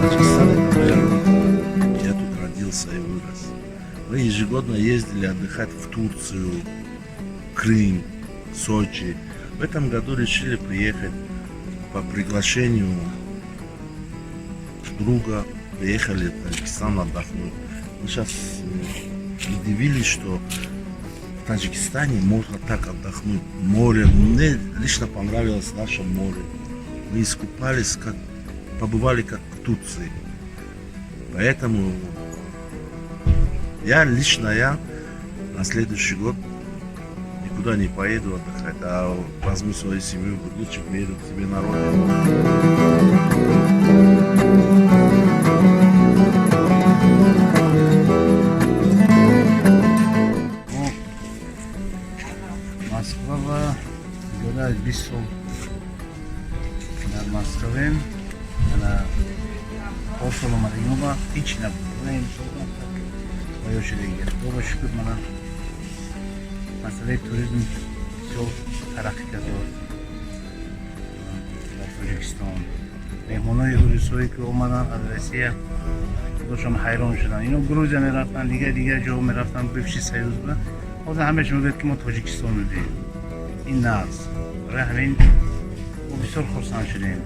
Таджикистан — это моя родина. Я тут родился и вырос. Мы ежегодно ездили отдыхать в Турцию, Крым, Сочи. В этом году решили приехать по приглашению друга. Приехали в Таджикистан отдохнуть. Мы сейчас удивились, что в Таджикистане можно так отдохнуть. Море. Мне лично понравилось наше море. Мы искупались, как побывали как в Турции. Поэтому я лично я на следующий год никуда не поеду отдыхать, а возьму свою семью, лучше приеду к себе на родину. Мо Москва ва зиёда аз 20 сол дар Москваем. Ана 10 сол омадагимо ба ҳеч набуд. Мана имсол поё шудагия. Худо ба шукр, мана масъалаи туризм бисёр тараққӣ кардааст дар Тоҷикистон. Меҳмонои русҳое, ки омаданд аз Россия, худошон ҳайрон шуданд. Ино Грузия мерафтанд, дигар дигар ҷо мерафтанд, бывший союз ба. Ҳозир ҳамааш мегӯяд, ки мо Тоҷикистон мебинем. Ин нағз. Барои ҳамин мо бисёр хурсанд шудем.